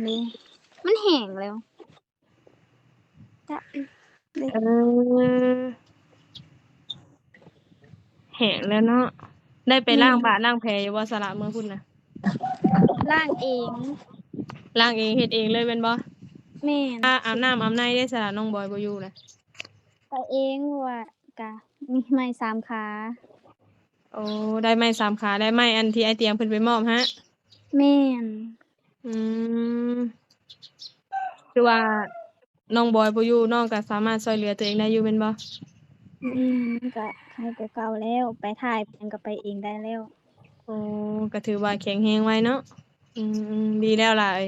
ນີ້ ມັນແຫ້ງແລ້ວ ຈະ ເອີ ແຫ້ງແລ້ວເນາະ. ໄດ້ໄປ ແມ່ນ ລ້າງບາດລ້າງແຜຢູ່ບໍ່ສະຫຼະ ເມື່ອພຸ້ນນະ? ລ້າງເອງ ລ້າງເອງ ເຮັດເອງເລີຍແມ່ນບໍ່? ແມ່ນ. ອາ ອາບນ້ຳອາບໃນເດ້ສະຫຼະ ນ້ອງບອຍບໍ່ຢູ່ນະ? ໄປເອງ ເພາະວ່າກະມີໄມ້ສາມຂາ. ໂອ້ ໄດ້ໄມ້ສາມຂາ ໄດ້ໄມ້ອັນທີ່ອ້າຍຕຽງເພິ່ນໄປມອບຫັ້ນ? ແມ່ນ. ອືມ ຄືວ່ານ້ອງບອຍບໍ່ຢູ່ ນ້ອງກໍສາມາດຊ່ວຍເຫຼືອຕົວເອງໄດ້ຢູ່ແມ່ນບໍ່? ອືມ ມັນກໍໄຄກວ່າເກົ່າແລ້ວ ໄປຖ່າຍຫຍັງກໍໄປເອງໄດ້ແລ້ວ. ໂອ້ ກໍຖືວ່າແຂງແຮງໄວເນາະ. ອືມໆ ດີແລ້ວຫຼາຍ.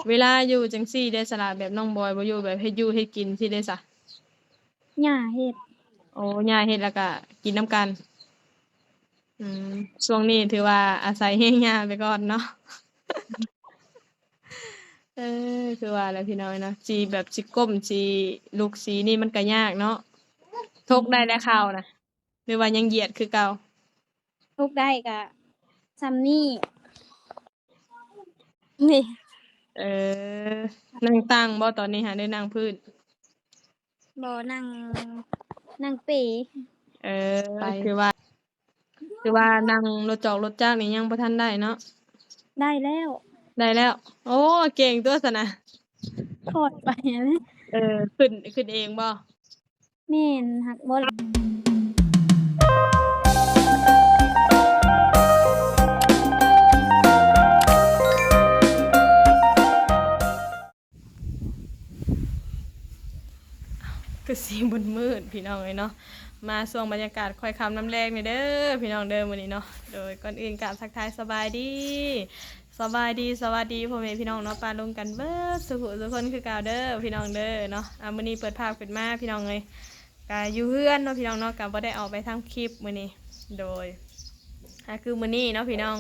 ເວລາຢູ່ຈັ່ງຊີ້ເດ້ສະຫຼະ ແບບນ້ອງບອຍບໍ່ຢູ່ ແບບເຮັດຢູ່ເຮັດກິນຊີ້ເດ້ສະ? ຍ່າເຮັດ. ໂອ້ ຍ່າເຮັດ ແລ້ວກະກິນນຳກັນ. ອືມ ຊ່ວງນີ້ຖືວ່າອາໄສແຮງຍ່າໄປກ່ອນເນາະ. ເອີ ຄືວ່າແຫຼະພີ່ນ້ອງເນາະ ຊິແບບຊິກົ້ມຊິລຸກຊິນີ້ມັນກະຍາກເນາະ. ທົກໄດ້ແລ້ວເຂົ້ານະ ຫຼືວ່າຍັງຢຽດຄືເກົ່າ? ທົກໄດ້ກະຊ່ຳນີ້. ນີ້ ເອີ ນັ່ງຕັ່ງບໍ່ຕອນນີ້ຫາ ຫຼືນັ່ງພື້ນ? ບໍ່ ນັ່ງ ນັ່ງເປ. ເອີ ໄປ ຄືວ່າ ຄືວ່ານັ່ງລົດຈອກລົດຈັກນີ້ຍັງບໍ່ທັນໄດ້ເນາະ? ໄດ້ແລ້ວ ໄດ້ແລ້ວ. ໂອ້ ເກັ່ງຕົວຊັ້ນນະ ຄ່ອຍໄປ. ເອີ ຂຶ້ນ ຂຶ້ນເອງບໍ່? ແມ່ນ ຫາກບໍ່ ຄືຊິມືດໆ ພີ່ນ້ອງເອີຍເນາະ. ມາຊ່ວງບັນຍາກາດຄ້ອຍຄ່ຳນຳແລງນີ້ເດີ ພີ່ນ້ອງເດີ ມື້ນີ້ເນາະ. ໂດຍ ກ່ອນອື່ນກະທັກທາຍສະບາຍດີ ສະບາຍດີ ສະຫວັດດີພໍ່ແມ່ພີ່ນ້ອງເນາະ ປ້າລຸງກັນເບິດສູ່ຜູ້ສູ່ຄົນຄືເກົ່າເດີ ພີ່ນ້ອງເດີເນາະ. ອ່າ ມື້ນີ້ເປີດພາບຂຶ້ນມາ ພີ່ນ້ອງເອີຍ ກະຢູ່ເຮືອນເນາະ ພີ່ນ້ອງເນາະ ກະບໍ່ໄດ້ອອກໄປທຳຄລິບມື້ນີ້. ໂດຍ ອ່າ ຄືມື້ນີ້ເນາະ ພີ່ນ້ອງ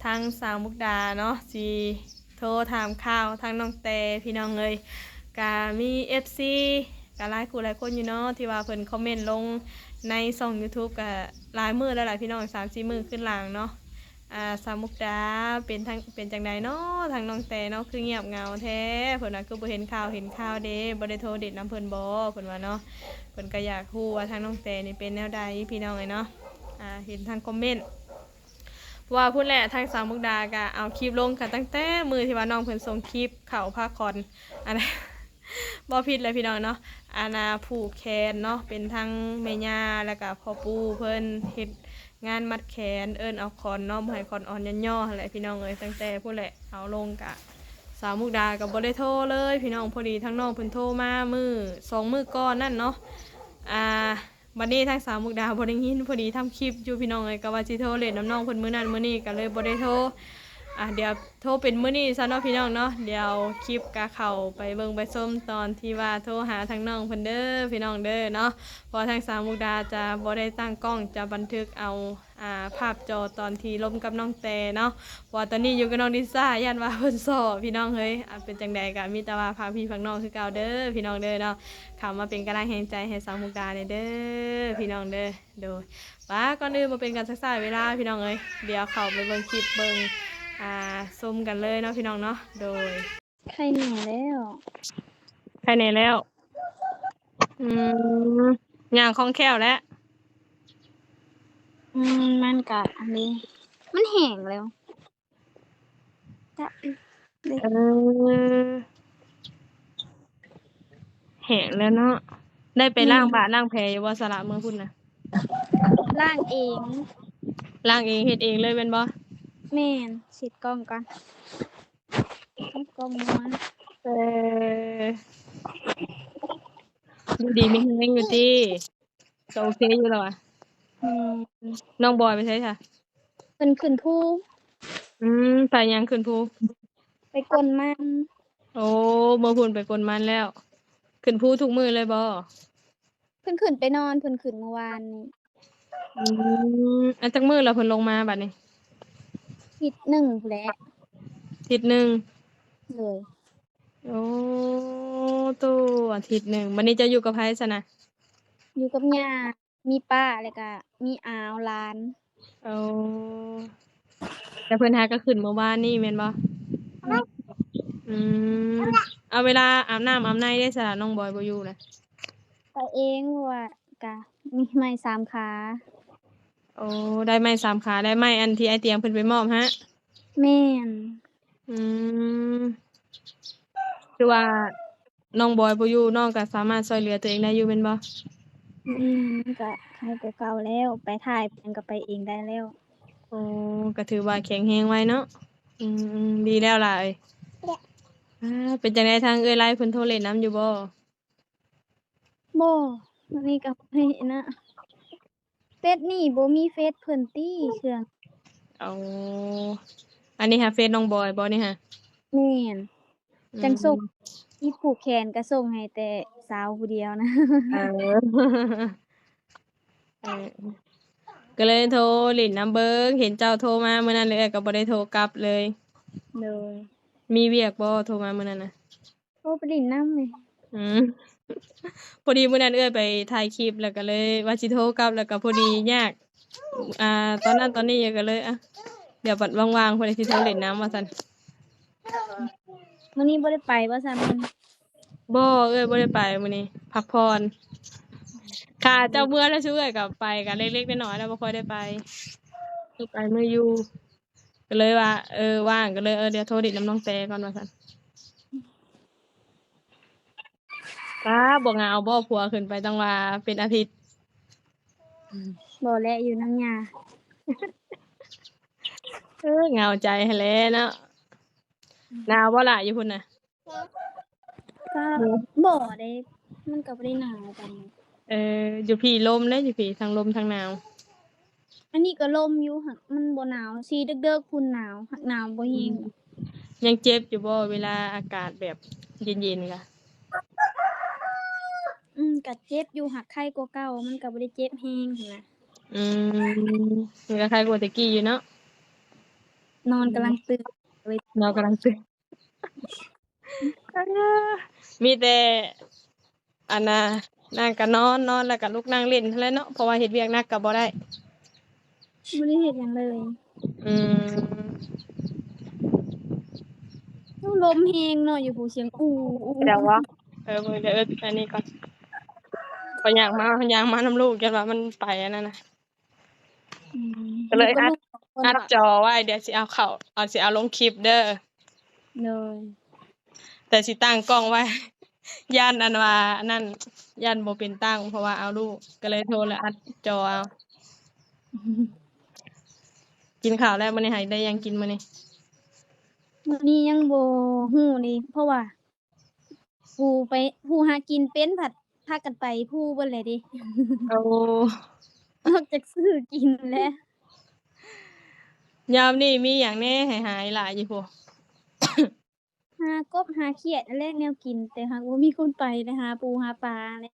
ທາງສາວມຸກດາເນາະ ຊິໂທຖາມຂ່າວທາງນ້ອງແຕ ພີ່ນ້ອງເອີຍ. ກະມີເອັຟຊີ ກະຫຼາຍຄູ່ຫຼາຍຄົນຢູ່ເນາະ ທີ່ວ່າເພິ່ນຄອມເມັນລົງໃນຊ່ອງຢູທູບ ກະຫຼາຍມື້ແລ້ວລະ ພີ່ນ້ອງ ສາມສີ່ມື້ຂຶ້ນຫຼັງເນາະ. ອ່າ ສາວມຸກດາ ເປັນທາງ ເປັນຈັ່ງໃດເນາະ ທາງນ້ອງແຕເນາະ ຄືງຽບເຫງົາແທ້? ເພິ່ນວ່າຄືບໍ່ເຫັນຂ່າວເຫັນຄາວເດ ບໍ່ໄດ້ໂທຫຼິ້ນນຳເພິ່ນບໍ? ເພິ່ນວ່າເນາະ. ເພິ່ນກໍຢາກຮູ້ວ່າທາງນ້ອງແຕນີ້ເປັນແນວໃດ ພີ່ນ້ອງເອີຍເນາະ. ອ່າ ເຫັນທາງຄອມເມັນວ່າພຸ້ນແຫຼະ ທາງສາວມຸກດາກໍເອົາຄລິບລົງ ກໍຕັ້ງແຕ່ມື້ທີ່ວ່ານ້ອງເພິ່ນສົ່ງຄລິບເຂົ້າພາຂວັນ ອັນ ບໍ່ຜິດແຫຼະ ພີ່ນ້ອງເນາະ ອັນນ່າ ຜູກແຂນເນາະ ເປັນທັງແມ່ຍ່າ ແລ້ວກະພໍ່ປູ່ເພິ່ນເຮັດງານມັດແຂນ ເອີ້ນເອົາຂອນເນາະ ບໍ່ໃຫ້ຂອນອ່ອນຍ້ອນຍໍຫັ້ນແຫຼະ ພີ່ນ້ອງເອີຍ. ຕັ້ງແຕ່ພຸ້ນແຫຼະເອົາລົງກະ ສາວມຸກດາກໍບໍ່ໄດ້ໂທເລີຍ ພີ່ນ້ອງ. ພໍດີທາງນ້ອງເພິ່ນໂທມາມື້ ສອງມື້ກ່ອນນັ້ນເນາະ ອ່າ ບັດນີ້ທາງສາວມຸກດາບໍ່ໄດ້ຍິນ ພໍດີທຳຄລິບຢູ່ ພີ່ນ້ອງເອີຍ ກໍວ່າຊິໂທຫຼິ້ນນຳນ້ອງເພິ່ນມື້ນັ້ນມື້ນີ້ ກໍເລີຍບໍ່ໄດ້ໂທ. ອ່າ ດຽວໂທເປັນມື້ນີ້ຊະເນາະ ພີ່ນ້ອງເນາະ. ດຽວຄລິບກໍເຂົ້າໄປເບິ່ງໄປຊົມຕອນທີ່ວ່າໂທຫາທາງນ້ອງເພິ່ນເດີ ພີ່ນ້ອງເດີເນາະ. ເພາະວ່າທາງສາວມຸກດາຈະບໍ່ໄດ້ຕັ້ງກ້ອງ ຈະບັນທຶກເອົາ ອ່າ ພາບຈໍຕອນທີ່ລົມກັບນ້ອງແຕເນາະ. ເພາະວ່າຕອນນີ້ຢູ່ກັບນ້ອງລິຊາ ຢ້ານວ່າເພິ່ນສໍ້ ພີ່ນ້ອງເອີຍ. ອ່າ ເປັນຈັ່ງໃດກໍມີແຕ່ວ່າຝາກພີ່ຝາກນ້ອງຄືເກົ່າເດີ ພີ່ນ້ອງເດີເນາະ. ເຂົ້າມາເປັນກຳລັງແຮງໃຈໃຫ້ສາວມຸກດາແດ່ເດີ ພີ່ນ້ອງເດີ. ໂດຍ ປະ ກ່ອນອື່ນບໍ່ເປັນການຊັກຊ້າເວລາ ພີ່ນ້ອງເອີຍ ດຽວເຂົ້າໄປເບິ່ງຄລິບ ເບິ່ງ ອ່າ ຊົມກັນເລີຍເນາະ ພີ່ນ້ອງເນາະ. ໂດຍ ໄຄແນ່ແລ້ວ ໄຄແນ່ແລ້ວ. ອືມ ຍ່າງຄ່ອງແຄ້ວແລ້ວ. ອືມ ມັນກະອັນນີ້ ມັນແຫ້ງແລ້ວ ຈະ ເອີ ແຫ້ງແລ້ວເນາະ. ໄດ້ໄປ ແມ່ນ ລ້າງບາດລ້າງແຜຢູ່ບໍ່ສະຫຼະ ເມື່ອພຸ້ນນະ? ລ້າງເອງ ລ້າງເອງ ເຮັດເອງເລີຍແມ່ນບໍ່? ແມ່ນ ເຊັດກ້ອງກ່ອນ ເຊັດກ້ອງມາ. ເອີ ຢູ່ດີມີແຮງຢູ່ຕິ? ກໍໂອເຄຢູ່ແລ້ວຫວາ? ແມ່ນ. ນ້ອງບອຍໄປໃສຊະ? ເພິ່ນຂຶ້ນພູ. ອືມ ໄປຫຍັງຂຶ້ນພູ? ໄປກົນມັນ. ໂອ້ ເມື່ອພຸ້ນໄປກົນມັນແລ້ວ. ຂຶ້ນພູທຸກມື້ເລີຍບໍ່? ເພິ່ນຂຶ້ນໄປນອນ ເພິ່ນຂຶ້ນມື້ວານນີ້. ອືມ ອາ ຈັກມື້ແລ້ວເພິ່ນລົງມາບັດນີ້? ທິດໜຶ່ງພຸ້ນແຫຼະ. ທິດໜຶ່ງ? ໂດຍ. ໂອ້ ໂຕ ອາທິດໜຶ່ງ. ບັດນີ້ເຈົ້າຢູ່ກັບໃຜຊັ້ນນະ? ຢູ່ກັບຍ່າ ມີປ້າ ແລ້ວກະມີອາວ ຫຼານ. ໂອ້ ແຕ່ເພິ່ນຫາກໍຂຶ້ນມື້ວານນີ້ແມ່ນບໍ່? ແມ່ນ. ອືມ ເອົາ ເວລາອາບນ້ຳອາບໃນເດ້ ສະ ນ້ອງບອຍບໍ່ຢູ່ນະ? ໄປເອງ ເພາະວ່າກະມີໄມ້ສາມຂາ. ໂອ້ ໄດ້ໄມ້ສາມຂາ ໄດ້ໄມ້ອັນທີ່ອ້າຍຕຽງເພິ່ນໄປມອບຫັ້ນ? ແມ່ນ. ອືມ ຄືວ່ານ້ອງບອຍບໍ່ຢູ່ ນ້ອງກໍສາມາດຊ່ວຍເຫຼືອຕົວເອງໄດ້ຢູ່ແມ່ນບໍ່? ແມ່ນ ມັນກໍໄຄກວ່າເກົ່າແລ້ວ ໄປຖ່າຍຫຍັງກໍໄປເອງໄດ້ແລ້ວ. ໂອ້ ກໍຖືວ່າແຂງແຮງໄວເນາະ. ອືມໆ ດີແລ້ວຫຼາຍ. ອາ ເປັນຈັ່ງໃດ ທາງເອື້ອຍໄລເພິ່ນໂທຫຼິ້ນນຳຢູ່ບໍ່? ບໍ່ ມື້ນີ້ກໍບໍ່ໄດ້ນະ. ເຟສນີ້ບໍ່ມີເຟສເພິ່ນຕິ ເຄື່ອງ? ເອົາ ອັນນີ້ຫາເຟສນ້ອງບອຍບໍ່ນີ້ຫາ? ແມ່ນ. ອືມ ຈັ່ງສົ່ງ ມີຜູກແຂນກໍສົ່ງໃຫ້ແຕ່ສາວຜູ້ດຽວນະ. ເອີ ເອີ ກໍເລີຍໂທຫຼິ້ນນຳເບິ່ງ ເຫັນເຈົ້າໂທມາມື້ນັ້ນ ແລ້ວເອື້ອຍກໍບໍ່ໄດ້ໂທກັບເລີຍ. ໂດຍ. ມີວຽກບໍ່ ໂທມາມື້ນັ້ນນະ? ໂອ້ ໄປຫຼິ້ນນຳເລີຍ. ອືມ ພໍດີມື້ນັ້ນເອື້ອຍໄປຖ່າຍຄລິບ ແລ້ວກໍເລີຍວ່າຊິໂທກັບ ແລ້ວກໍພໍດີຍາກ ອ່າ ຕອນນັ້ນຕອນນີ້ ກໍເລີຍ ອ່ະ ດຽວບັດວ່າງໆ ເພິ່ນຊິໂທຫຼິ້ນນຳວ່າຊັ້ນ. ມື້ນີ້ບໍ່ໄດ້ໄປບໍ່ຊັ້ນ? ບໍ່ ເອື້ອຍບໍ່ໄດ້ໄປມື້ນີ້ ພັກຜ່ອນ. ຖ້າເຈົ້າເມືອແລ້ວ ຊຸເອື້ອຍກໍໄປ ກໍເລັກໆນ້ອຍໆ ແລ້ວ ບໍ່ຄ່ອຍໄດ້ໄປ ໄປມື້ຢູ່. ກໍເລີຍວ່າ ເອີ ວ່າງ ກໍເລີຍ ເອີ ດຽວໂທຫຼິ້ນນຳນ້ອງແຕກ່ອນວ່າຊັ້ນ. ປ້າ ບໍ່ເຫງົາບໍ່ ຜົວຂຶ້ນໄປຕັ້ງວ່າເປັນອາທິດ? ບໍ່ແຫຼະ ຢູ່ນຳຍ່າ. ເອີ ເຫງົາໃຈຫັ້ນແຫຼະເນາະ. ໜາວບໍ່ລະຢູ່ພຸ້ນນະ? ກໍບໍ່ເດ້ ມັນກໍບໍ່ໄດ້ໜາວປານໃດ. ເອີ ຢູ່ພີ້ລົມເດ້ ຢູ່ພີ້ທັງລົມທັງໜາວ. ອັນນີ້ກໍລົມຢູ່ ຫາກມັນບໍ່ໜາວ ຊິເດິກໆພຸ້ນໜາວ ຫາກໜາວບໍ່ແຮງ. ອືມ ຍັງເຈັບຢູ່ບໍ່ ເວລາອາກາດແບບເຢັນໆກະ? ອືມ ກະເຈັບຢູ່ ຫາກໄຄກວ່າເກົ່າ ມັນກະບໍ່ໄດ້ເຈັບແຮງຫັ້ນນະ. ອືມ ມັນກະໄຄກວ່າແຕ່ກີ້ຢູ່ເນາະ. ນອນກຳລັງຕື່ນ ເອີຍ ນອນກຳລັງຕື່ນ. ເອີ ມີແຕ່ ອັນນ່າ ນັ່ງກໍນອນ ນອນແລ້ວກໍລຸກນັ່ງຫຼິ້ນຫັ້ນແຫຼະເນາະ ເພາະວ່າເຮັດວຽກໜັກກໍບໍ່ໄດ້. ບໍ່ໄດ້ເຮັດຫຍັງເລີຍ. ອືມ ໂອ້ ລົມແຮງເນາະ ຢູ່ຜູ້ ສຽງອູອູ. ດຽວເວົ້າ ເອີ ເບິ່ງເດີ ອັນນີ້ກ່ອນ ຂ້ອຍຍ່າງມາ ຍ່າງມານຳລູກ ຢ້ານວ່າມັນໄປອັນນັ້ນນະ. ອືມ ກໍເລີຍອັດ ອັດຈໍໄວ້ ດຽວຊິເອົາເຂົ້າ ເອົາ ຊິເອົາລົງຄລິບເດີ. ໂດຍ. ແຕ່ຊິຕັ້ງກ້ອງໄວ້ ຢ້ານອັນວ່າອັນນັ້ນ ຢ້ານບໍ່ເປັນຕັ້ງ ເພາະວ່າເອົາລູກ ກໍເລີຍໂທແລ້ວອັດຈໍເອົາ. ກິນເຂົ້າແລ້ວມື້ນີ້ ໃຫ້ໄດ້ຫຍັງກິນມື້ນີ້? ມື້ນີ້ຍັງບໍ່ຮູ້ເດ ເພາະວ່າ ຜູ້ໄປ ຜູ້ຫາກິນເປັນ ພັດພາກັນໄປພູເບິດແລ້ວເດ. ໂອ້ ນອກຈາກຊື້ກິນແລ້ວ. ຍາມນີ້ມີຫຍັງແດ່ໃຫ້ຫາອີ່ຫຼ້າຢູ່ພຸ້ນ? ຫາກົບຫາຂຽດຫັ້ນແຫຼະແນວກິນ ແຕ່ຫາກບໍ່ມີຄົນໄປ ໄປຫາປູຫາປາແຫຼະ.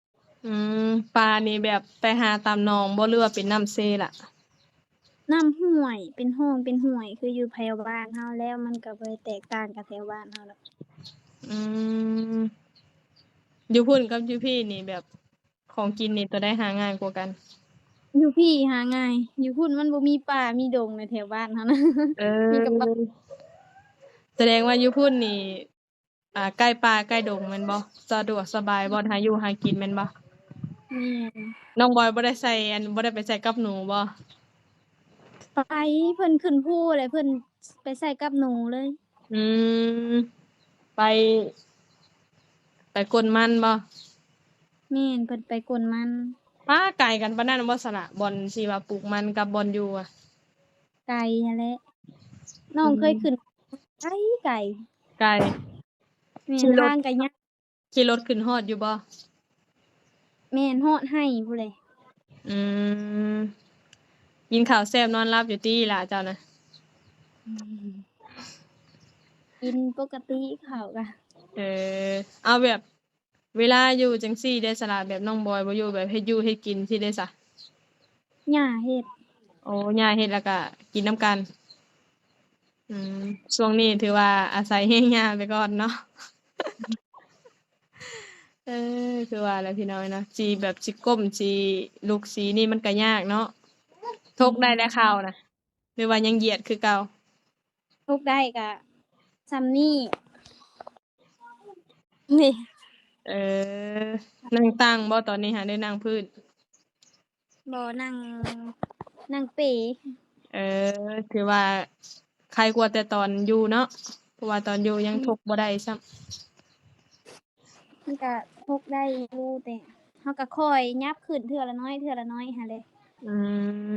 ອືມ ປານີ້ແບບໄປຫາຕາມໜອງບໍ່ ຫຼືວ່າເປັນນ້ຳເຊລະ? ນ້ຳຫ້ວຍ ເປັນຮ່ອງເປັນຫ້ວຍ ຄືຢູ່ແຖວບ້ານເຮົາແລ້ວ ມັນກໍບໍ່ໄດ້ແຕກຕ່າງກັບແຖວບ້ານເຮົາດອກ. ອືມ ຢູ່ພຸ້ນກັບຢູ່ພີ້ນີ້ ແບບຂອງກິນນີ້ ໂຕໃດຫາງ່າຍກວ່າກັນ? ຢູ່ພີ້ຫາງ່າຍ ຢູ່ພຸ້ນມັນບໍ່ມີປ່າມີດົງໃນແຖວບ້ານເຮົານະ. ເອີ ມີແຕ່ປ່າ. ສະແດງວ່າຢູ່ພຸ້ນນີ້ ອ່າ ໃກ້ປ່າໃກ້ດົງແມ່ນບໍ່? ສະດວກສະບາຍບ່ອນຫາຢູ່ຫາກິນແມ່ນບໍ່? ແມ່ນ. ນ້ອງບອຍບໍ່ໄດ້ໃສ່ ອັນ ບໍ່ໄດ້ໄປໃສ່ກັບໜູບໍ່? ໄປ ເພິ່ນຂຶ້ນພູແລ້ວເພິ່ນໄປໃສ່ກັບໜູເລີຍ. ອືມ ໄປ ໄປກົນມັນບໍ່? ແມ່ນ ເພິ່ນໄປກົນມັນ. ປາ ໄກກັນປານນັ້ນບໍ່ສະນະ ບ່ອນທີ່ວ່າປູກມັນກັບບ່ອນຢູ່ອະ? ໄກຫັ້ນແຫຼະ ນ້ອງເຄີຍຂຶ້ນ ໄກ ໄກ ໄກ. ແມ່ນ ຂີ່ລົດ ທາງກະຍາກ. ຂີ່ລົດຂຶ້ນຮອດຢູ່ບໍ່? ແມ່ນ ຮອດໄຮ່ພຸ້ນແຫຼະ. ອືມ ກິນເຂົ້າແຊບນອນຫຼັບຢູ່ຕິຫຼ້າເຈົ້ານະ? ອືມ ກິນປົກກະຕິເຂົ້າກະ. ເອີ ເອົາແບບ ເວລາຢູ່ຈັ່ງຊີ້ເດສະລະ ແບບນ້ອງບອຍບໍ່ຢູ່ ແບບເຮັດຢູ່ເຮັດກິນຊີ້ເດສະ? ຍ່າເຮັດ. ໂອ້ ຍ່າເຮັດ ແລ້ວກະກິນນຳກັນ. ອືມ ຊ່ວງນີ້ຖືວ່າອາໄສແຮງຍ່າໄປກ່ອນເນາະ. ເອີ ຄືວ່າແຫຼະພີ່ນ້ອງເນາະ ຊິແບບຊິກົ້ມຊິລຸກຊິນີ້ມັນກະຍາກເນາະ. ທົກໄດ້ແລ້ວເຂົ້ານະ ຫຼືວ່າຍັງຢຽດຄືເກົ່າ? ທຸກໄດ້ກະຊ່ຳນີ້. ນີ້ ເອີ ນັ່ງຕັ່ງບໍ່ຕອນນີ້ຫາ ຫຼືນັ່ງພື້ນ? ບໍ່ ນັ່ງ ນັ່ງເປ. ເອີ ຖືວ່າໄຄກວ່າແຕ່ຕອນຢູ່ເນາະ ເພາະວ່າຕອນຢູ່ຍັງ ອືມ ຖົກບໍ່ໄດ້ຊ້ຳ. ມັນກະຖົກໄດ້ຢູ່ ແຕ່ເຮົາກະຄ່ອຍຫຍັບຂຶ້ນເທື່ອລະໜ້ອຍ ເທື່ອລະໜ້ອຍຫັ້ນແຫຼະ. ອື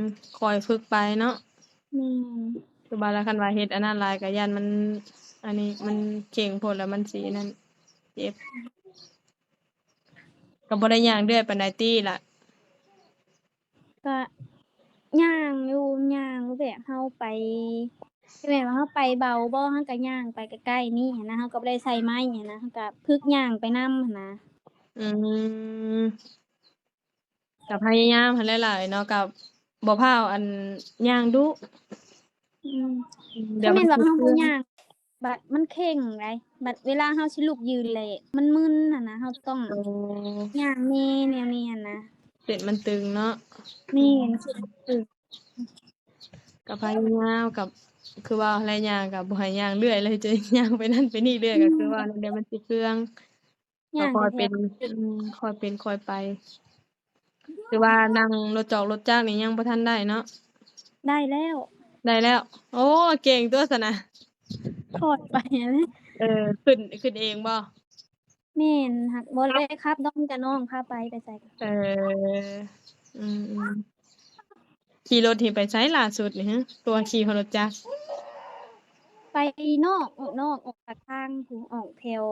ມ ຄ່ອຍຝຶກໄປເນາະ. ແມ່ນ. ຄືວ່າລະ ຄັນວ່າເຮັດອັນນັ້ນຫຼາຍກະຢ້ານມັນ ອັນນີ້ ມັນເຄັ່ງໂພດລະ ມັນຊິອັນນັ້ນ ເຈັບ. ກໍບໍ່ໄດ້ຍ່າງເລື່ອຍປານໃດຕິລະ? ກະຍ່າງຢູ່ ຍ່າງແບບເຮົາໄປ ແມ່ນວ່າເຮົາໄປເບົາບໍ່ ເຮົາກະຍ່າງໄປໃກ້ໆນີ້ຫັ້ນນະ ເຮົາກໍບໍ່ໄດ້ໃສ່ໄມ້ຫັ້ນນະ ເຮົາກະຝຶກຍ່າງໄປນຳຫັ້ນນະ. ອືມ ກໍພະຍາຍາມຫັ້ນແຫຼະຫຼາຍເນາະ ກໍບໍ່ພ້າວ ອັນ ຍ່າງດຸ. ອືມ ດຽວມັນຊິເຄືອງ ແມ່ນວ່າເຮົາບໍ່ຍ່າງ ບັດມັນເຄັ່ງໃດ໋ ບັດເວລາເຮົາຊິລຸກຢືນແຫຼະ ມັນມຶນຫັ້ນນະ ເຮົາຕ້ອງ ໂອ້ ຍ່າງແນ່ແນວນີ້ຫັ້ນນະ ເສັ້ນມັນຕຶງເນາະ. ແມ່ນ ເສັ້ນມັນຕຶງ. ກໍພະຍາຍາມ ກໍຄືວ່າຫັ້ນແຫຼະ ຍ່າງກໍບໍ່ໃຫ້ຍ່າງເລື້ອຍເລີຍ ຈະຍ່າງໄປນັ້ນໄປນີ້ເລື້ອຍ ກໍຄືວ່ານັ້ນແຫຼະ ມັນຊິເຄືອງ. ຍ່າງ ຄ່ອຍເປັນ ແທ້ໆ ອືມ ຄ່ອຍເປັນຄ່ອຍໄປ. ຄືວ່ານັ່ງລົດຈອກລົດຈັກນີ້ຍັງບໍ່ທັນໄດ້ເນາະ? ໄດ້ແລ້ວ ໄດ້ແລ້ວ. ໂອ້ ເກັ່ງຕົວຊັ້ນນະ ຄ່ອຍໄປຫັ້ນແຫຼະ. ເອີ ຂຶ້ນ ຂຶ້ນເອງບໍ່? ແມ່ນ ຫາກບໍ່ໄດ້ຂັບດອກ ມີແຕ່ນ້ອງພາໄປ ໄປໃສກໍ. ເອີ ອືມໆ. ຂີ່ລົດນີ້ໄປໃສລ່າສຸດນີ້? ຄືວ່າຂີ່ຮອດລົດຈັກ. ໄປນອກ ອອກນອກ ອອກປາກທາງພຸ້ນ ອອກແຖວ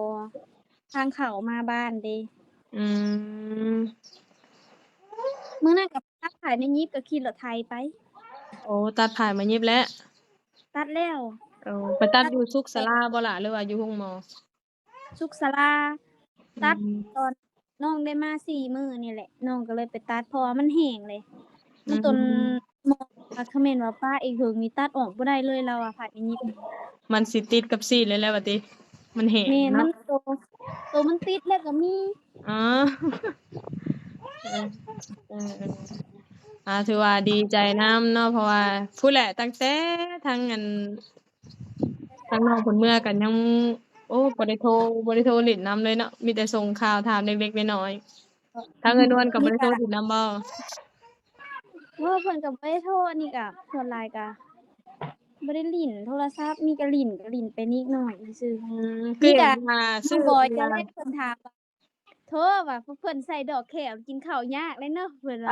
ທາງເຂົ້າມາບ້ານເດ້. ອືມ. ມື້ນັ້ນກໍຕັດຜາຍມາຫຍິບ ກໍຂີ່ລົດໄຖໄປ. ໂອ້ ຕັດຜາຍມາຫຍິບແລ້ວ? ຕັດແລ້ວ. ໂອ້ ໄປຕັດຢູ່ສຸກສາລາບໍ່ລະ ຫຼືວ່າຢູ່ໂຮງໝໍ? ສຸກສາລາ ຕັດ ອືມ ຕອນນ້ອງໄດ້ມາສີ່ມື້ນີ້ແຫຼະ ນ້ອງກໍເລີຍໄປຕັດ ເພາະວ່າມັນແຫ້ງເລີຍ ມັນ ອືມ ຕົນໝໍວ່າ ຄະແມ່ນວ່າປ້າອີກເຫິງນີ້ຕັດອອກບໍ່ໄດ້ເລີຍ ລາວວ່າຜາຍມາຫຍິບ ມັນຊິຕິດກັບຊີ້ນເລີຍແຫຼະວ່າຕິ ມັນແຫ້ງ. ແມ່ນ ເນາະ ມັນໂຕ ໂຕມັນຕິດແລ້ວກໍມີ. ອໍ ເອີ ເອີ ເອີ ອາ ຖືວ່າດີໃຈນຳເນາະ ເພາະວ່າພຸ້ນແຫຼະ ຕັ້ງແຕ່ທາງອັນ ທາງນ້ອງເພິ່ນເມືອກໍຍັງ ໂອ້ ບໍ່ໄດ້ໂທ ບໍ່ໄດ້ໂທຫຼິ້ນນຳເລີຍເນາະ ມີແຕ່ສົ່ງຂ່າວຖາມເລັກໆນ້ອຍໆ. ທາງເອື້ອຍນວນກໍບໍ່ໄດ້ໂທຫຼິ້ນນຳບໍ່? ໂອ້ ເພິ່ນກໍບໍ່ໄດ້ໂທ ອັນນີ້ກໍສ່ວນຫຼາຍກໍບໍ່ໄດ້ຫຼິ້ນໂທລະສັບ ມີກໍຫຼິ້ນ ກໍຫຼິ້ນໄປນິດໜ້ອຍຊື່ໆ. ອືມ ຄືວ່າ ມີແຕ່ນ້ອງບອຍ ເຈົ້າແຫຼະເພິ່ນຖາມວ່າ ໂທວ່າພວກເພິ່ນໃສ່ດອກແຂ້ວກິນເຂົ້າຍາກເລີຍເນາະ ເພິ່ນວ່າ.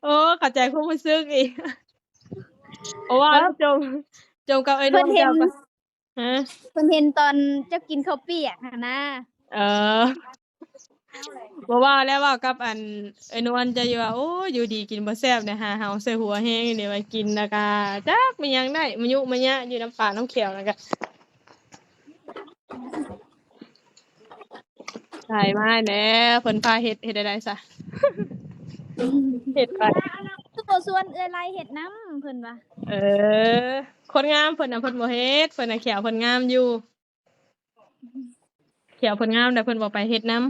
ໂອ້ ເຂົ້າໃຈຄວາມຮູ້ສຶກອີກ. ເພາະວ່າ ເອີ ຈົມ ຈົມກັບໄອ້ດວງເຈົ້າກໍ ຮະ ເພິ່ນເຫັນຕອນເຈົ້າກິນເຂົ້າປຽກຫັ້ນນາ. ເອີ ບໍ່ເວົ້າແລ້ວ ເວົ້າກັບອັນເອື້ອຍນວນເຈົ້າຢູ່ວ່າ ໂອ້ ຢູ່ດີກິນບໍ່ແຊບເດ້ ຫາເຫົາໃສ່ຫົວແຮງເດ້ ວ່າກິນແລ້ວກະຈັກແມ່ນຫຍັງໄດ້ ມາຍຸມາຍະຢູ່ນຳປາກນຳແຂ້ວນັ້ນກະ. ຕາຍມາແລ້ວ ເພິ່ນພາເຮັດ ເຮັດແນວໃດຊະ? ເຮັດໄປ ຄືບໍ່ຊວນເອື້ອຍໄລເຮັດນຳ ເພິ່ນວ່າ. ເອີ ຄົນງາມເພິ່ນນະ ເພິ່ນບໍ່ເຮັດ ເພິ່ນນະແຂ້ວເພິ່ນງາມຢູ່ ແຂ້ວເພິ່ນງາມແລ້ວເພິ່ນບໍ່ໄປເຮັດນຳ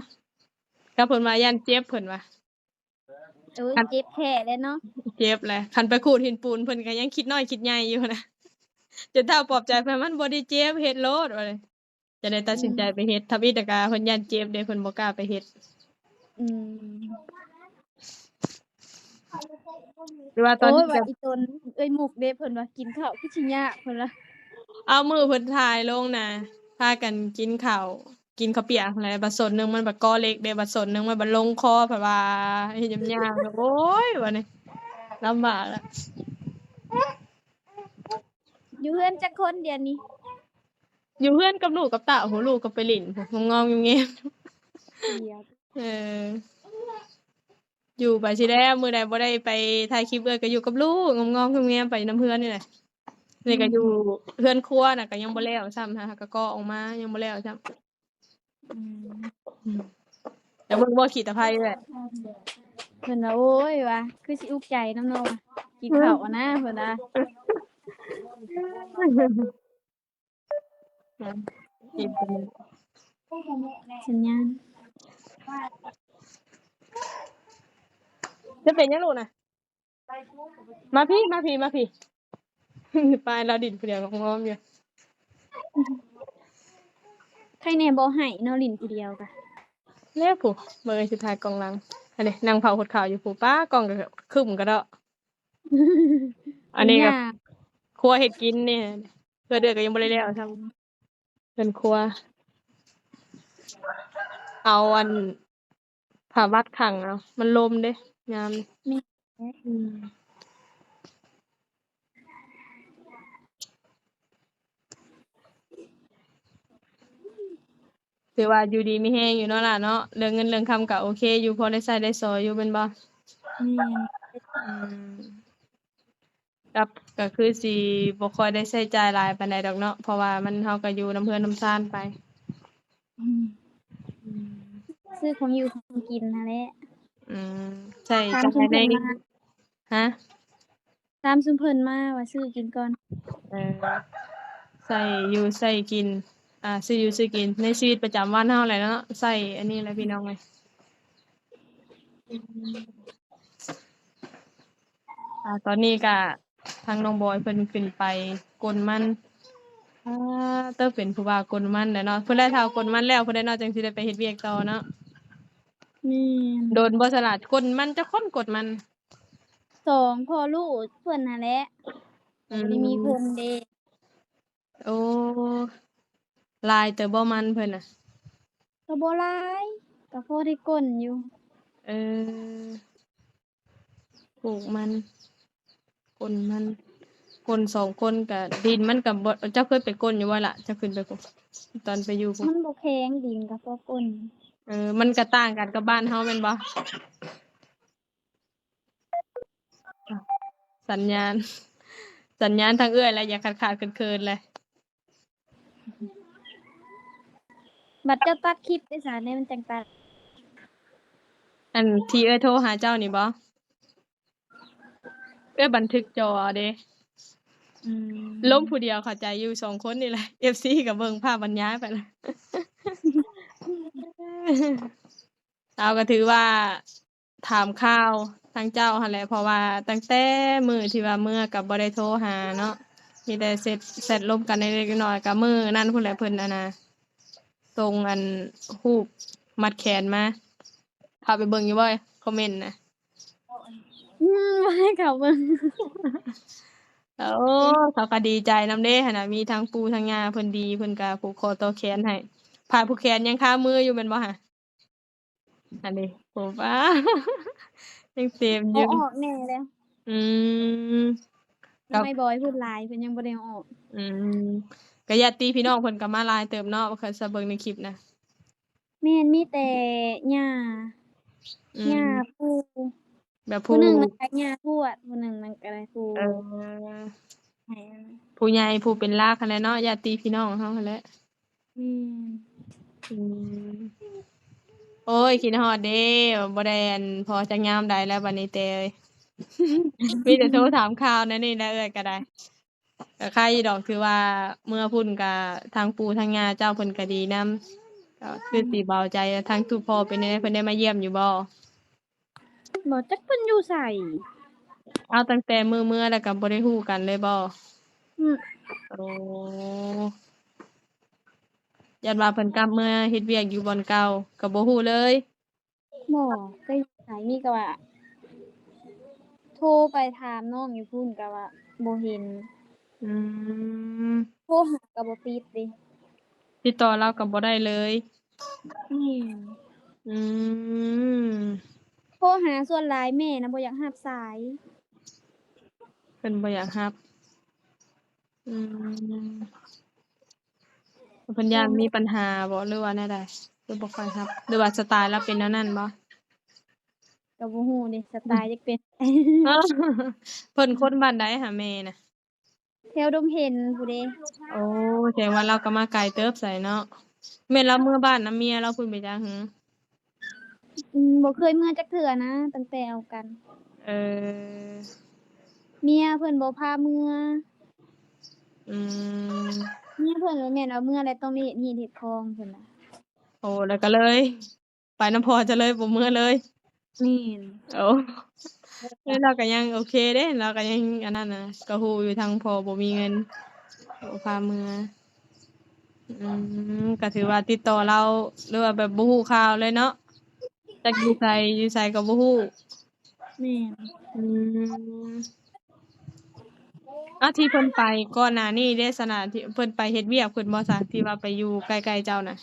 ກໍເພິ່ນວ່າຢ້ານເຈັບ ເພິ່ນວ່າ. ໂອ້ຍ ຄັນ ເຈັບແທ້ແຫຼະເນາະ ເຈັບແຫຼະ ຄັນໄປຂູດຫີນປູນເພິ່ນກໍຍັງຄິດນ້ອຍຄິດໃຫຍ່ຢູ່ນະ ຈົນເຖົ້າປອບໃຈໄປ ມັນບໍ່ໄດ້ເຈັບ ເຮັດໂລດວ່າ ຈະໄດ້ຕັດສິນໃຈໄປເຮັດ. ອືມ ທຳອິດນະກະເພິ່ນຢ້ານເຈັບເດ້ ເພິ່ນບໍ່ກ້າໄປເຮັດ. ອືມ ຫຼືວ່າຕອນ ໂອ້ຍ ນີ້ ວ່າ ແບບ ອີຕົນເອື້ອຍມຸກເດ້ ເພິ່ນວ່າກິນເຂົ້າຄືຊິຍາກ ເພິ່ນວ່າ. ເອົາ ມື້ເພິ່ນຖ່າຍລົງນະ ພາກັນກິນເຂົ້າ ກິນເຂົ້າປຽກຫັ້ນແຫຼະ ບັດສົນໜຶ່ງມັນບັດກໍເລັກເດ້ ບັດສົນໜຶ່ງມັນບັດລົງຄໍ ເພິ່ນວ່າເຮັດຍາກໆ ໂອ້ຍ ບາດນີ້ລຳບາກລະ. ຢູ່ເຮືອນຈັກຄົນດຽວນີ້? ຢູ່ເຮືອນກັບລູກກັບເຕົ້າ ໂອ້ ລູກກໍໄປຫຼິ້ນພຸ້ນ ງອມໆແງມໆ. ເອີ ຢູ່ໄປຊີ້ແຫຼະ ມື້ໃດບໍ່ໄດ້ໄປຖ່າຍຄລິບເອື້ອຍກໍຢູ່ກັບລູກ ງອມໆແງມໆໄປນຳເຮືອນນີ້ແຫຼະ. ນີ້ກໍ ອືມ ຢູ່ເຮືອນຄົວນະ ກໍຍັງບໍ່ແລ້ວຊ້ຳ ຫາກໍກໍ່ອອກມາຍັງບໍ່ແລ້ວຊ້ຳ. ອືມ ອືມ ຢາກເບິ່ງບໍ່ຂີ້ຕະໄພເອື້ອຍ? ເພິ່ນວ່າ ໂອ້ຍ ວ່າຄືຊິອຸກໃຈນຳນ້ອງ ກິນເຂົ້ານະ ເພິ່ນວ່າ. ສັນຍານ ຈະເປັນຫຍັງລູກນະ? ມາພີ້ ມາພີ້ ມາພີ້. ປ້າລາວດິນຜູ້ດຽວງອມໆຢູ່. ໃຄແດ່ບໍ່ໄຫ້ເນາະ ຫຼິ້ນຜູ້ດຽວກະ. ແລ້ວຜູ້ ເບິ່ງຊິຖ່າຍກ້ອງຫຼັງ ອັນນີ້ນັ່ງເຜົາໂຄດເຂົ້າຢູ່ຜູ້ ປ້າ ກ້ອງກໍຄຶ້ມກະເດາະ. ອັນນີ້ກໍ ຄົວເຮັດກິນນີ້ ເຮືອນເອື້ອຍກໍຍັງບໍ່ໄດ້ແລ້ວຊ້ຳ ເຮືອນຄົວ ເອົາອັນຜ້າບັດຂັງເອົາ ມັນລົມເດ້ຍາມນີ້. ແມ່ນ ອືມ ຖືວ່າຢູ່ດີມີແຮງຢູ່ເນາະຫຼ້າເນາະ ເລື່ອງເງິນເລື່ອງຄຳກໍໂອເຄຢູ່ ພໍໄດ້ໃຊ້ໄດ້ສອຍຢູ່ແມ່ນບໍ່? ແມ່ນ ອືມ ກັບ ກໍຄືຊິບໍ່ຄ່ອຍໄດ້ໃຊ້ຈ່າຍຫຼາຍປານໃດດອກເນາະ ເພາະວ່າມັນ ເຮົາກໍຢູ່ນຳເຮືອນນຳຊານໄປ. ອືມ ອືມ ຊື້ຂອງຢູ່ຂອງກິນຫັ້ນແຫຼະ. ອືມ ໃຊ້ຈ່າຍໃນ ຮະ? ຕາມຊຸມເພິ່ນມາວ່າຊື້ກິນກ່ອນ. ເອີ ໃຊ້ຢູ່ໃຊ້ກິນ ອ່າ ຊື້ຢູ່ຊື້ກິນໃນຊີວິດປະຈຳວັນເຮົາແຫຼະເນາະ ໃຊ້ອັນນີ້ແຫຼະພີ່ນ້ອງເອີຍ. ອ່າ ຕອນນີ້ກະທາງນ້ອງບອຍເພິ່ນຂຶ້ນໄປກົນມັນ ອ່າ ເຕີເປັນຜູ້ບ່າວກົນມັນແຫຼະເນາະ ເພິ່ນໄດ້ຖ້າກົນມັນແລ້ວ ເພິ່ນໄດ້ເນາະ ຈັ່ງຊິໄດ້ໄປເຮັດວຽກຕໍ່ເນາະ. ແມ່ນ ດົນບໍ່ສະຫຼາດ ກົນມັນຈັກຄົນ ກົນມັນ ສອງພໍ່ລູກເພິ່ນຫັ້ນແຫຼະ ອືມ ບໍ່ໄດ້ມີຄົນເດ້. ໂອ້ ຫຼາຍເຕີບບໍ່ມັນເພິ່ນນະ? ກໍບໍ່ຫຼາຍ ກໍພໍໄດ້ກົນຢູ່. ເອີ ປູກມັນ ກົນມັນ ກົນສອງຄົນກໍ ດິນມັນກໍບໍ່ ເຈົ້າເຄີຍໄປກົນຢູ່ບໍ່ລະ? ເຈົ້າຂຶ້ນໄປ ຕອນໄປຢູ່ພຸ້ນ ມັນບໍ່ແຂງ ດິນກໍພໍກົນ. ເອີ ມັນກໍຕ່າງກັນກັບບ້ານເຮົາແມ່ນບໍ່? ສັນຍານ ສັນຍານທາງເອື້ອຍແຫຼະ ຢາກຂາດໆເຂີນໆແຫຼະ. ບັດເຈົ້າຕັດຄລິບໄດ້ສາ ແນວມັນຈັ່ງຕັດ. ອັນທີ່ເອື້ອຍໂທຫາເຈົ້ານີ້ບໍ່? ເອື້ອຍບັນທຶກຈໍເອົາເດ້. ອືມ ລົມຜູ້ດຽວເຂົ້າໃຈຢູ່ ສອງຄົນນີ້ແຫຼະ ເອັຟຊີກໍເບິ່ງພາບບັນຍາຍໄປລະ. ເອົາ ກໍຖືວ່າ ຖາມຂ່າວທາງເຈົ້າຫັ້ນແຫຼະ ເພາະວ່າຕັ້ງແຕ່ມື້ທີ່ວ່າເມືອກໍບໍ່ໄດ້ໂທຫາເນາະ ມີແຕ່ເຊັດ ແຊັດລົມກັນເລັກໆນ້ອຍໆ ກໍມື້ນັ້ນພຸ້ນແຫຼະ ເພິ່ນ ອັນນ່າ ສົ່ງ ອັນ ຮູບມັດແຂນມາ ເຂົ້າໄປເບິ່ງຢູ່ບໍ່ ຄອມເມັນນະ? ອືມ ບໍ່ໄດ້ເຂົ້າເບິ່ງ. ໂອ້ ເຂົາກໍດີໃຈນຳເດ້ຫັ້ນນະ ມີທັງປູ່ທັງຍ່າເພິ່ນດີ ເພິ່ນກໍຜູກຄໍຕໍ່ແຂນໃຫ້. ຜາຍຜູກແຂນຍັງຄາມືຢູ່ແມ່ນບໍ່ຫະ? ອັນນີ້ ໂອ້ ປ້າ ຍັງເຕັມຢູ່ ເອົາອອກແດ່ແລ້ວ. ອືມ ນ້ອງໄອບອຍເພິ່ນຫຼາຍ ເພິ່ນຍັງບໍ່ໄດ້ເອົາອອກ. ອືມ ກໍຍາດຕິພີ່ນ້ອງເພິ່ນກໍມາຫຼາຍເຕີບເນາະ ຄັນຊະເບິ່ງໃນຄລິບນະ. ແມ່ນ ມີແຕ່ຍ່າ ອືມ ຍ່າ ປູ່ ແບບຜູ້ ຜູ້ໜຶ່ງມັນກໍຍ່າທວດ ຜູ້ໜຶ່ງມັນກໍໄດ້ຜູ້ ເອີ ໃຫ້ ຜູ້ໃຫຍ່ຜູ້ເປັນຫຼັກຫັ້ນແຫຼະເນາະ ຍາດຕິພີ່ນ້ອງເຮົາຫັ້ນແຫຼະ. ແມ່ນ ອືມ ໂອ້ຍ ຄິດຮອດເດ້ ບໍ່ໄດ້ ອັນ ພໍຈັກຍາມໃດແລ້ວບັດນີ້ແຕ່ເອີຍ ມີແຕ່ໂທຖາມຂ່າວແນວນີ້ແຫຼະ ເອື້ອຍກໍໄດ້. ກໍໄຄຢູ່ດອກ ຖືວ່າເມືອພຸ້ນກໍທັງປູ່ທັງຍ່າເຈົ້າເພິ່ນກໍດີນຳ ກໍຄືຊິເບົາໃຈ. ທາງຕູ່ພໍ່ເປັນແນວໃດ ເພິ່ນໄດ້ມາຢ້ຽມຢູ່ບໍ່? ບໍ່ຈັກເພິ່ນຢູ່ໃສ. ເອົາ ຕັ້ງແຕ່ມື້ເມືອແລ້ວກໍບໍ່ໄດ້ຮູ້ກັນເລີຍບໍ່? ອືມ ໂອ້ ຢ້ານວ່າເພິ່ນກັບເມືອເຮັດວຽກຢູ່ບ່ອນເກົ່າ ກໍບໍ່ຮູ້ເລີຍ. ບໍ່ ກໍຢູ່ໃສ ມີກໍວ່າໂທໄປຖາມນ້ອງຢູ່ພຸ້ນກໍວ່າບໍ່ເຫັນ. ອືມ ໂທຫາກໍບໍ່ຕິດເດ້ ຕິດຕໍ່ລາວກໍບໍ່ໄດ້ເລີຍ. ແມ່ນ ອືມ ໂທຫາສ່ວນຫຼາຍແມ່ນະບໍ່ຢາກຮັບສາຍ ເພິ່ນບໍ່ຢາກຮັບ. ອືມ ເພິ່ນຢ້ານມີປັນຫາບໍ່ ຫຼືວ່າແນວໃດ ຄືບໍ່ຄ່ອຍຮັບ ຫຼືວ່າສະໄຕລາວເປັນແນວນັ້ນບໍ່? ກໍບໍ່ຮູ້ເດ້ ສະໄຕຈັກເປັນ ເພິ່ນຄົນບ້ານໃດຫາແມ່ນະ? ແຖວດົງເຫັນພຸ້ນເດ້. ໂອ້ ແສດງວ່າລາວກໍມາໄກເຕີບໃສເນາະ. ແມ່ນລາວເມືອບ້ານນຳເມຍລາວພຸ້ນໄປຈັກຫື? ອືມ ບໍ່ເຄີຍເມືອຈັກເທື່ອນະ ຕັ້ງແຕ່ເອົາກັນ. ເອີ ເມຍເພິ່ນບໍ່ພາເມືອ. ອືມ ເມຍເພິ່ນວ່າແມ່ນວ່າເມືອແລ້ວຕ້ອງໄດ້ເຮັດຮີດເຮັດຄອງເພິ່ນນະ. ໂອ້ ແລ້ວກໍເລີຍໄປນຳພໍ່ເຈົ້າເລີຍ ບໍ່ເມືອເລີຍ. ແມ່ນ ໂອ້ ເອີ ລາວກໍຍັງໂອເຄເດ້ ລາວກໍຍັງອັນນັ້ນນະ ກໍຮູ້ຢູ່ທາງພໍ່ບໍ່ມີເງິນ ບໍ່ພາເມືອ. ອືມ ກໍຖືວ່າຕິດຕໍ່ລາວ ຫຼືວ່າແບບບໍ່ຮູ້ຂ່າວເລີຍເນາະ? ຈັກຢູ່ໃສ ຢູ່ໃສກໍບໍ່ຮູ້. ແມ່ນ. ອືມ ອາ ທີ່ເພິ່ນໄປກ່ອນໜ້ານີ້ເດ້ຊັ້ນນະ ທີ່ເພິ່ນໄປເຮັດວຽກເພິ່ນບໍ່ຊະ ທີ່ວ່າໄປຢູ່ໃກ້ໆເຈົ້ານະ?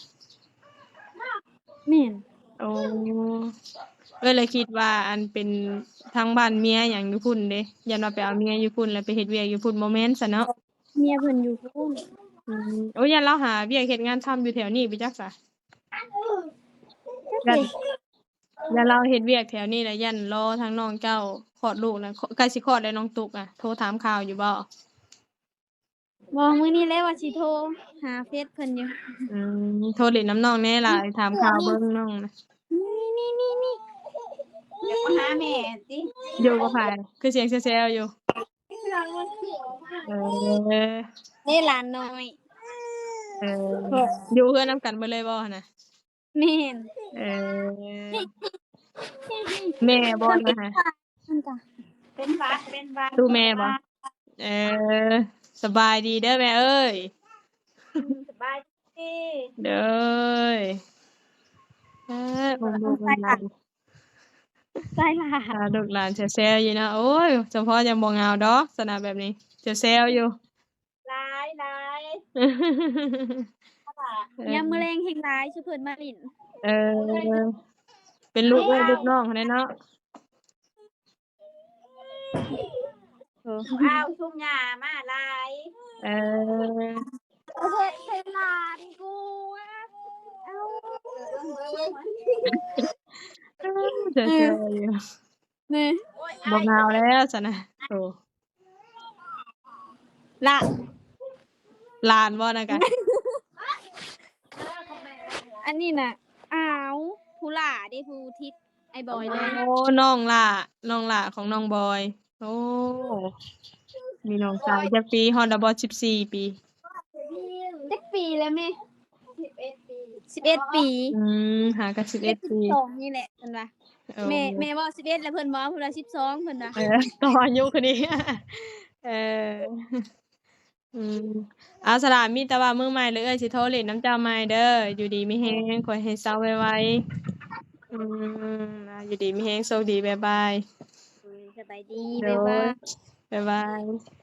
ແມ່ນ. ໂອ້ ເອື້ອຍລະຄິດວ່າອັນເປັນທາງບ້ານເມຍຫຍັງຢູ່ພຸ້ນເດ້ ຢ້ານວ່າໄປເອົາເມຍຢູ່ພຸ້ນ ແລ້ວໄປເຮັດວຽກຢູ່ພຸ້ນ ບໍ່ແມ່ນຊະເນາະ? ເມຍເພິ່ນຢູ່ພຸ້ນ. ອືມ ໂອ້ ຢ້ານລາວຫາວຽກເຮັດງານທຳຢູ່ແຖວນີ້ໄປຈັກຊະ. ຢ້ານ ຢ້ານລາວເຮັດວຽກແຖວນີ້ແຫຼະ ຢ້ານລໍທາງນ້ອງເຈົ້າຄອດລູກນະ ໃກ້ຊິຄອດແລ້ວນ້ອງຕຸກອະ ໂທຖາມຂ່າວຢູ່ບໍ່? ບໍ່ ມື້ນີ້ແຫຼະວ່າຊິໂທຫາເຟສເພິ່ນຢູ່. ອືມ ໂທຫຼິ້ນນຳນ້ອງແດ່ລະ ຖາມຂ່າວເບິ່ງນ້ອງນະ. ນີ້ໆໆໆ ຢາກມາຫາແມ່ຕິ? ຢູ່ກັບໃຜ? ຄືສຽງແຊວໆຢູ່. ເອີ ນີ້ຫຼານນ້ອຍ. ເອີ ຢູ່ເຮືອນນຳກັນເບິດເລີຍບໍ່ຫັ້ນນະ? ແມ່ນ. ເອີ ແມ່ບໍ່ນະ? ເປັນຫວັດ ເປັນຫວັດ. ຕູ້ແມ່ບໍ່? ເອີ ສະບາຍດີເດີແມ່ເອີຍ. ສະບາຍດີ. ໂດຍ ເອີ ໂອ້ ລູກຫຼານ ໃສ່ລະ ພາລູກຫຼານແຊວໆຢູ່ເນາະ. ໂອ້ຍ ສົມພໍຍັງບໍ່ເຫງົາດອກ ສະນະແບບນີ້ ແຊວໆຢູ່. ຫຼາຍ ຫຼາຍ. ເອີ ຍາມມື້ແລງແຮ່ງຫຼາຍ ຊຸມເພິ່ນມາຫຼິ້ນ. ເອີ ເປັນລູກເອື້ອຍລູກນ້ອງຫັ້ນແຫຼະເນາະ. ເອີ ອ້າວ ຊຸມຍ່າມາຫຼາຍ. ເອີ ເຮັດໃສ່ຫຼານກູ. ເອົາ ເອີ ເອີ ເອີ ເອີ ນີ້ ບໍ່ເຫງົາແລ້ວຊັ້ນນະ. ໂອ້ ລະ ຫຼານບໍ່ນະກະ? ອັນນີ້ນະ ອ້າວ ຜູ້ຫຼ້າເດ້ ຜູ້ຕິດອ້າຍບອຍເລີຍ. ໂອ້ ນ້ອງຫຼ້າ ນ້ອງຫຼ້າຂອງນ້ອງບອຍ. ໂອ້ ມີນ້ອງຊາຍຈັກປີ? ຮອດແລ້ວບໍ່? ສິບສີ່ປີ. ຈັກປີແລ້ວແມ່? ສິບເອັດປີ. ສິບເອັດປີ. ອືມ ຫາກັນສິບເອັດປີ. ສິບສອງນີ້ແຫຼະເພິ່ນວ່າ. ເອີ ແມ່ ແມ່ເວົ້າສິບເອັດ ແລ້ວເພິ່ນເວົ້າ ເພິ່ນວ່າສິບສອງ ເພິ່ນວ່າ. ເອີ ຕໍ່ອາຍຸຄົນນີ້. ເອີ ອືມ ເອົາ ສະຫຼາ ມີແຕ່ວ່າມື້ໃໝ່ແລ້ວເອື້ອຍຊິໂທຫຼິ້ນນຳເຈົ້າໃໝ່ເດີ. ຢູ່ດີມີແຮງ ຂໍໃຫ້ເຊົາໄວໆ. ອືມ ຢູ່ດີມີແຮງ ໂຊກດີ ບາຍບາຍ. ໂດຍ ສະບາຍດີ ໂດຍ ບາຍບາຍ ບາຍບາຍ.